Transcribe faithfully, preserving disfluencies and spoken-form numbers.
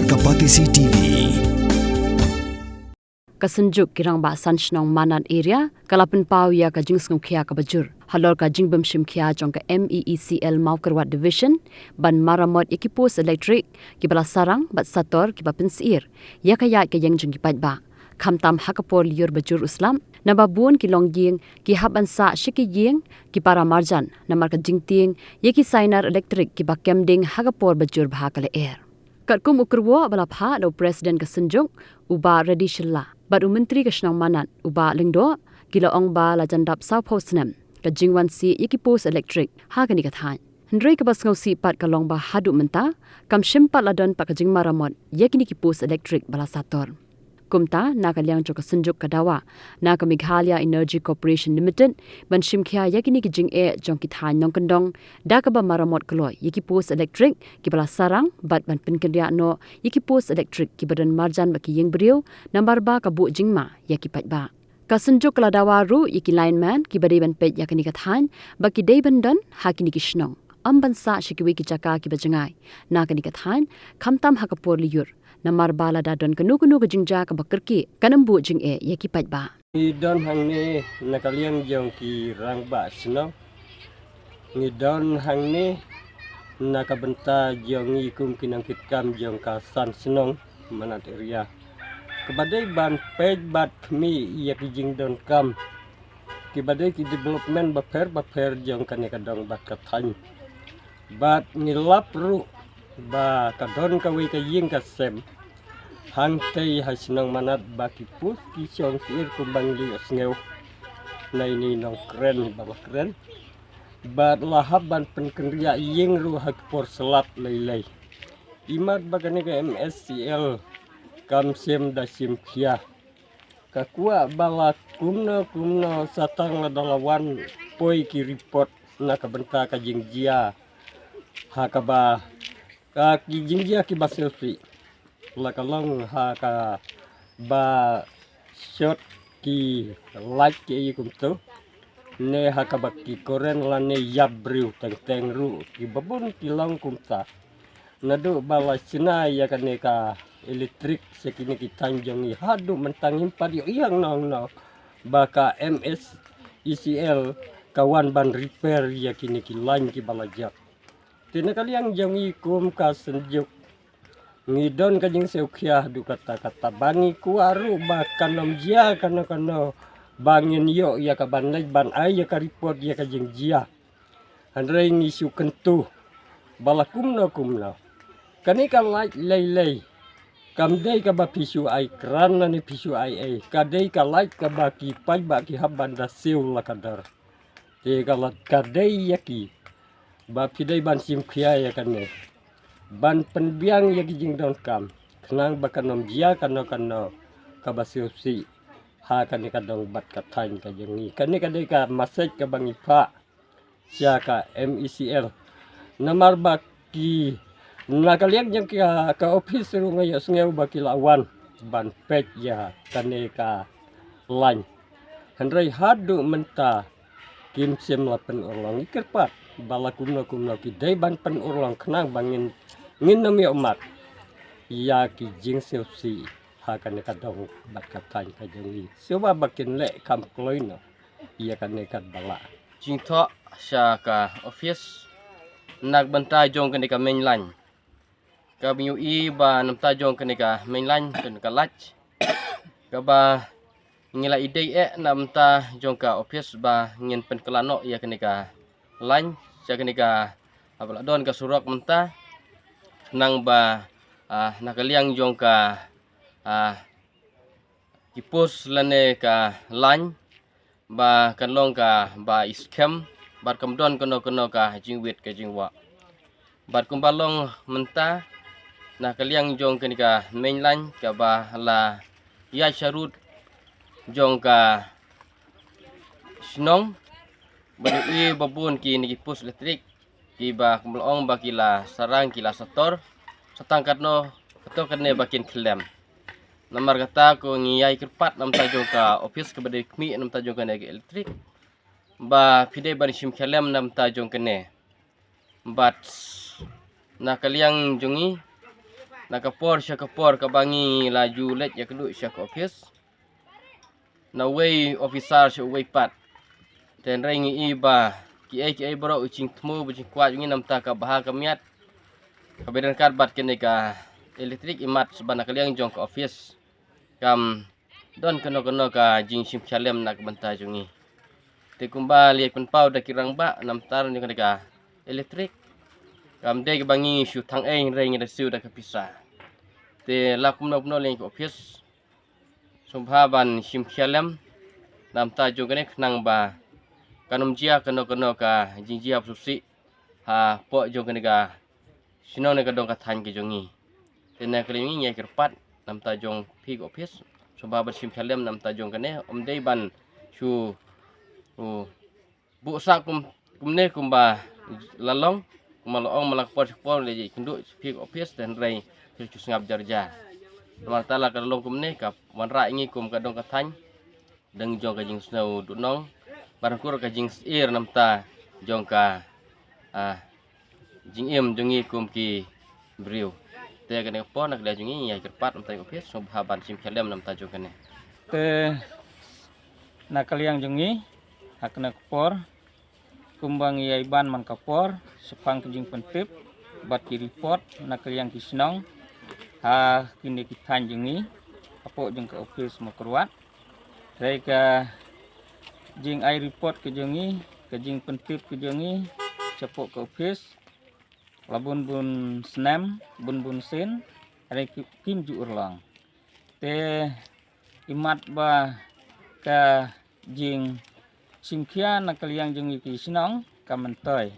Kapatisi T V. Ka Synjuk ki Rangbah San Shnong Manad Area ka la pynpaw ïa ka jingsngewkhia kaba jur halor ka jingbym shim khia jong ka M E E C L Mawkyrwat Division ban maramot ïa ki post elektrik kiba la sarang bad sator kiba pynsyier ïa ka ïaid ka ïeng jong ki paidbah, khamtam ha ka por lyiur ba jur u slap, naba bun ki longïing ki hap ban sah sha ki ïing ki para marjan namar ka jingtieng ïa ki sainar elektrik kiba kem ding ha ka por ba jur bha ka lyer. Katkum u kyrwoh ba la phah da u President ka Synjuk, u Bah Reddy Shylla, bad u Myntri ka Shnong Manad, u Bah Lyngdoh, ki la ong ba la jan dap sawphew snem ka jingwan sih ïa ki post elektrik ha kane ka thaiñ. Hynrei kaba sngewsih pat ka long ba haduh mynta kam shym pat la don pat ka jingmaramot ïa kine ki post elektrik ba la sator. Kumta, na ka liang jong ka Synjuk ka dawa na ka Meghalaya Energy Corporation Limited ban shim khia ïa kine ki jingeh jong ki thaiñ nongkyndong da kaba maramot kloi ïa ki post elektrik kiba la sarang bad ban pynkynriah noh ïa ki post elektrik kiba don marjan bad ki ïing briew, namar ba ka buh jingma ïa ki paidbah. Ka Synjuk ka la dawa ruh ïa ki lineman kiba dei ban peit ïa kane ka thaiñ ba ki dei ban don ha kine ki shnong, ym ban sah sha kiwei ki jaka kiba jngai na kane ka thaiñ, khamtam ha ka por lyiur, namar ba lada don kano kano ka jingjia kaba kyrkieh kan ym buh jingeh ïa ki paidbah. Ngi don hangne na ka liang jong ki rangbah shnong. Ngi don hangne na ka bynta jong ngi kum ki nongkitkam jong ka San Shnong Manad Area, kaba dei ban peit bad khmih ïa ki jingdonkam kiba dei ki development bapher bapher jong kane ka dong bad ka thaiñ. Bad ngi lap ruh ba ka don kawei ka ïing ka sem hangtei ha shnong Manad ba ki post ki shong syier kumba ngi la ïohsngew na ine i nongkren ba la kren. Bad la hap ban pynkynriah ïing ruh ha ki por slap lei lei. Imat ba kane ka M E E C L kam shym da shim khia. Ka kwah ba la kumno kumno sa tang lada la wan poi ki report na ka bynta ka jingjia ha kaba, ka ki jingjia kiba sngewsih, la ka long ha kaba short ki light ki ei kumto, ne ha kaba ki current lane ïap briew teng teng ruh kiba bun ki long kumta. Naduh ba la shna ïa kane ka elektrik sha kine ki thaiñ jong ngi, haduh mynta ngim pat ïohi hangno hangno ba ka M E E C L ka wan ban repair ïa kine ki light kiba la jot. Te na ka liang jong ngi kum ka Synjuk, ngi don ka jingsngewkhia haduh katta katta ba ngi kwah ruh ba kan ym jia kano kano ba ngin ïoh ïa ka ban leit ban ai ïa ka report ïa ka jingjia. Hynrei ngi shu kyntu ba la kumno kumno. Kane ka light lei lei kam dei kaba phi shu ai kran lane phi shu ai ei. Ka dei ka light kaba ki paidbah ki hap ban da siew la ka dor. Te ka la ka dei ïa ki ba phi dei ban shim khia ïa kane, ban pynbiang ïa ki jingdonkam khnang ba kan ym jia kano kano kaba sngewsih ha kane ka dong bad ka thaiñ ka jong ngi. Kane ka dei ka message kaba ngi phah sha ka M E E C L. Namar ba ki na ka liang jong ka, ka office ruh nga ïohsngew ba ki la wan ban peit ïa kane ka light. Hynrei haduh mynta kim shym la pynurlong. Ngi kyrpad ba la kumno kumno ki dei ban pynurlong khnang ba ngin, ngin nym ïoh mad ïa ki jingsngewsih ha kane ka dong bad ka thaiñ ka jong ngi. Shuwa ba kin leh kham kloi noh ïa kane ka ba lah. Jingthoh sha ka office na ka bynta jong kane ka main line. Kaba ngi ïohi ba na bynta jong kane ka main line, kane ka light, kaba ngi la ïadei eh na bynta jong ka office ba ngin pynkylla noh ïa kane ka light sha kane ka, ah, ba la don ka surok mynta, khnang ba, ah, na ka liang jong ka, ah, ki post lane ka light ba kan long kaba skhem bad kam don kano kano ka jingwit ka jingwah. Bad kumba long mynta na ka liang jong kane ka main line kaba la ïaid sharud jong ka shnong, ba ngi ïohi ba bun kine ki post elektrik kiba kum la ong ba ki la sarang, ki la sator, sa tang katno katno katne ba kin khyllem. Namar kata ko ngi ïai kyrpad na bynta jong ka office kaba dei khmih na bynta jong kane ka elektrik ba phi dei ban shim khyllem na bynta jong kane. Bad na ka liang jong ngi Na ka por sha ka por kaba ngi la ju leit ïakynduh sha ka office, na uwei officer sha uwei pat. Te hynrei ngi i ba kiei kiei baroh ki jingthmu ba jingkwah jong ngi namta ka bha ka miat kaba ryngkat bad kane ka electric, imat ba na ka liang jong ka office kam don kano kano ka jingshim khia lem na ka bynta jong ngi. Te kumba la ïa pynpaw da ki rangbah, namta jong kane ka electric kam dei kaba ngi shu thang ei, hynrei ngi da siew da ka pisa. Te la kumno kumno leng ka office sngewbha ban shim khia lem namta jong kane, khnang ba kan ym jia kano kano ka jingjia ba sngewsih hapoh jong kane ka shnong ne ka dong ka thaiñ ka jong ngi. Te na ka liang ngi ïa kyrpad namta jong phi ka office sngewbha ban shim khia lem namta jong kane, ym dei ban shu, u, buh sah kum, kumne kumba la long, kumba la ong, man la ka por sha ka por leit ïakynduh sha phi ka office, te hynrei phi shu sngap jar jar. Namar ta la ka long kumne ka wanrah ngi kum ka dong ka thaiñ, dang jong ka jingsngew duhnong, bad ruh ka jingsyier namta jong ka, ah, jingim jong ngi kum ki briew. Te kane ka por na ka liang jong ngi ïa kyrpad namta ka office sngewbha ban shim khia lem namta jong kane. Te na ka liang jong ngi ha kane ka por, kumba ngi ïa ban man ka por, shaphang ka jingpyntip bad ki report na ka liang ki shnong ha kine ki thaiñ jong ngi hapoh jong ka office Mawkyrwat. Hynrei ka jingai report ka jong ngi, ka jingpyntip ka jong ngi shapoh ka office la bun bun snem, bun bun sien, hynrei ki, kim ju urlong. Te imat ba ka jingshim khia na ka liang jong ngi ki shnong ka myntoi.